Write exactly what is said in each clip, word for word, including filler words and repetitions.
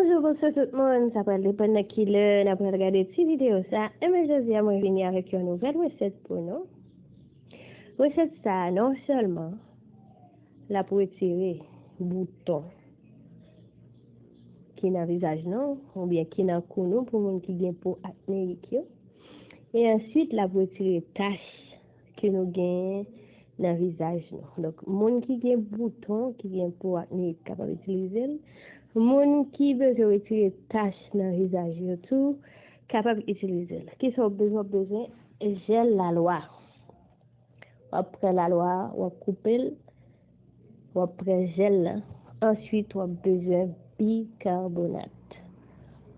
Bonjou, bonswa tout moun. Sa pral depann nan ki lè n ap pral gade ti videyo sa. Enben, jodi a, mwen vini avèk yon nouvèl resèt pou nou. Resèt sa a, non sèlman l ap retire bouton ki nan vizaj nou, oubyen ki nan kou nou, pou moun ki gen po akneyik yo. E answit, l ap retire tach ke nou genyen nan vizaj nou. Donk, moun ki gen bouton, ki gen po akneyik, kapab itilize l. Moun ki bezwen retire tach nan vizaj yo tou, kapab itilize l. Kisa w bezwen? W ap bezwen jèl lalwa. W ap pran lalwa a, w ap koupe l, w ap pran jèl la. Answit, w ap bezwen bikarbonat.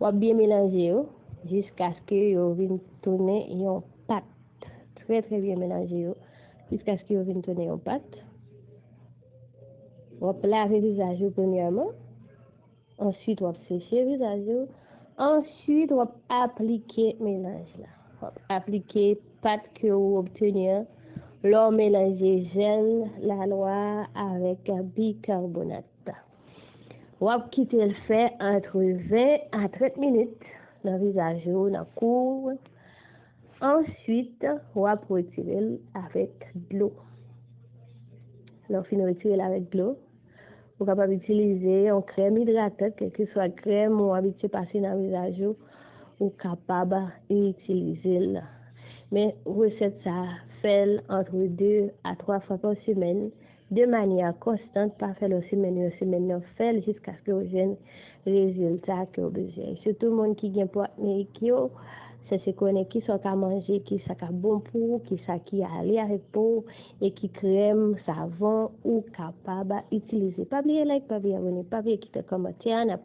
W ap byen melanje yo jiskaske yo vin tounen yon pat. Trè, trè byen melanje yo jiskaske yo vin tounen yon pat. W ap lave vizaj ou premyèman. Answit, w ap seche vizaj ou. Answit, w ap aplike melanj la. W ap aplike pat ke ou obteni an lè w melanje jèl lalwa avèk bikarbonat. W ap kite l fè antre ven a trant minit nan vizaj ou, nan kou ou. Answit, w ap retire l avèk dlo. Lè w fin retire l avèk dlo, ou kapab itilize yon krèm idratan, kèlkeswa krèm ou abitye pase nan vizaj ou, ou kapab itilize l. Men resèt sa a, fè l antre de a twa fwa pa semèn, de manyè konstan, pa fè l yon semèn, yon semèn, non, fè l jiskaske w jwenn rezilta ke w bezwen. Sitou moun ki gen po akneyik yo, chèche konnen kisa w ka manje, kisa k ap bon pou ou, kisa ki ale avèk po w, e ki krèm, savon ou kapab itilize. Pa bliye like, pa bliye abòne, pa bliye kite kòmantè a, n ap